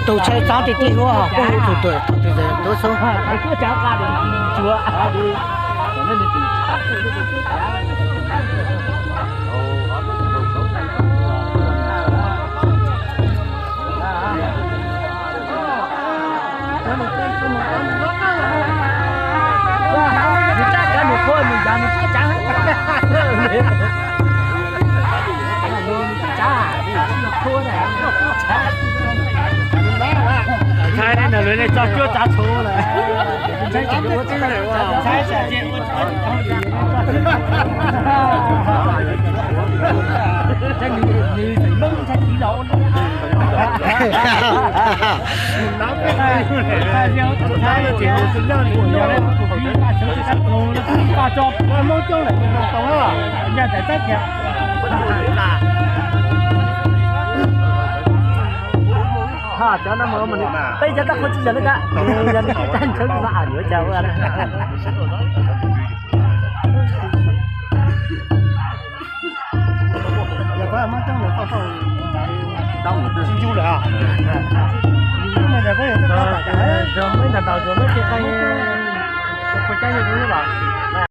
Tus tshaj txav ti ti huab kuj hu tus tuam tus tuab xub. Ntshai ne, nws lawv ne tso cuab tsav tshua lawm. Peb cov tab qhua tsis yog lawv ka, yog nws tsis tag nrho mas yuav cas ua. Tsis ncu lawm. Muab ntau ntau, muab cia qai, kuv cab yog kuv los.